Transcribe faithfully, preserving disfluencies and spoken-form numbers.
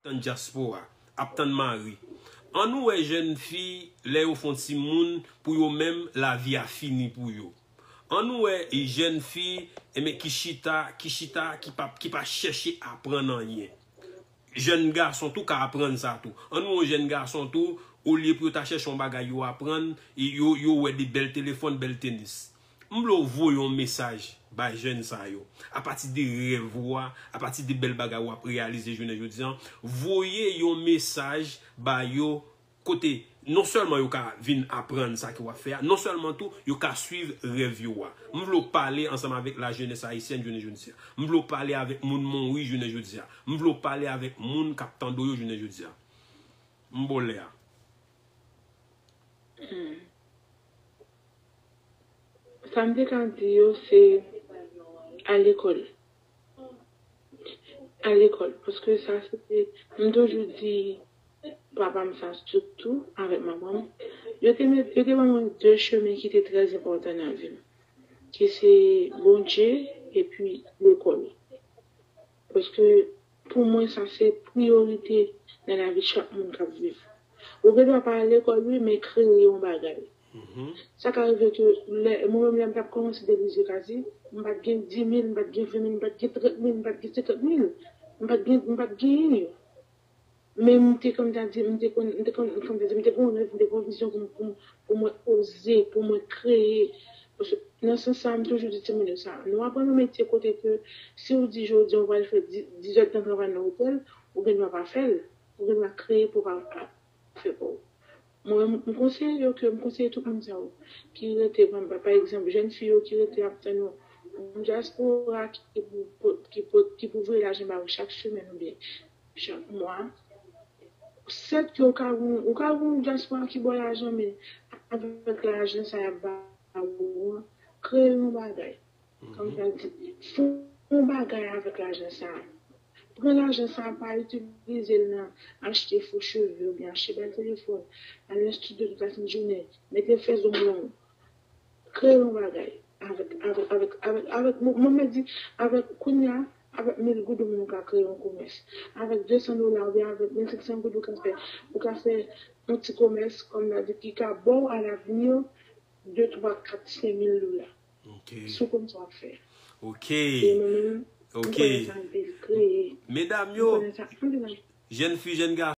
Tann dyaspora, ap tann mari. Ann wè jèn fi, lè yo fè yon timoun, pou yo menm, lavi a fini pou yo. Ann wè jèn fi, enben, ki chita, ki chita, ki pa, ki pa chèche aprann anyen. Jèn gason tou ka aprann sa tou. Ann wè yon jèn gason tou, olye pou yo ta chèche yon bagay yo aprann, yo, yo wè de bèl telefòn, bèl tenis. M vle w voye yon mesaj bay jèn sa yo. Apati de rèv ou a, apati de bèl bagay w ap reyalize jounen jodi a, voye yon mesaj ba yo kote non sèlman yo ka vin aprann sa ke w ap fè a, non sèlman tou yo ka swiv rèv yo a. M vle w pale ansanm avèk lajenès ayisyèn jounen jodi a. M vle w pale avèk moun Monwi jounen jodi a. M vle w pale avèk moun k ap tande w yo jounen jodi a. M ba w lè a. Hmm. Sa m te ka di yo, se al lekòl. Al lekòl. Paske sa se te, m toujou di papa m sa sitou avèk manman m. Yo te met, yo te ban mwen de chemen ki te trè enpòtan nan vi m. Ki se Bondye epi lekòl. Paske pou mwen, sa se priyorite nan lavi chak moun k ap viv. Ou gen dwa pa al lekòl, wi, men kreye yon bagay. Sa ka rive ke lè, mwen menm, lè m t ap kòmanse depi Zekazi, m pa t gen dis mil, m pa t gen ven mil, m pa t gen trant mil, m pa t gen senkant mil. M pa t gen, m pa t genyen yo. Men m te, kòm ta di, m te konn, m te konn, kòm ta di, m te gen yon rèv, m te gen yon vizyon pou m, pou m, pou mwen oze, pou mwen kreye. Paske nan sans sa, m toujou di timoun yo sa. Nou aprann yon metye kote ke si w di jodi a w pral fè dizèdtan travay nan otèl, ou gen dwa pa fè l. Ou gen dwa kreye pou w ka fè pa w. Mwen, m konseye yo ke, m konseye tout moun sa yo ki rete, pa, pa egzanp, jèn fi yo ki rete ap tann yon, yon dyaspora ki pou, ki pou, ki pou voye lajan ba yo chak semèn oubyen chak mwa. Sèt ke ou ka gen, ou ka gen yon dyaspora ki ba w lajan, men avèk lajan sa y ap ba ou an, kreye yon bagay. Kòm sa di, fè yon bagay avèk lajan sa a. Pran lajan sa a, pa itilize l nan achte fo cheve oubyen achte bèl telefòn, al nan estidyo tout lajounen, mete fè zong long. Kreye yon bagay avèk, avèk, avèk, avèk, avèk, mwen, mwen di, avèk kounye a, avèk mil goud ou menm ou ka kreye yon komès. Avèk de san dola oubyen avèk mil senk san goud ou ka fè, ou ka fè yon ti komès, kòm n a di, ki ka ba w alavni de twa, kat, senk mil dola. Si w konn sa w ap fè. E mwen menm, m konnen sa anpil, kreye. Medam yo, jèn fi, jèn gason.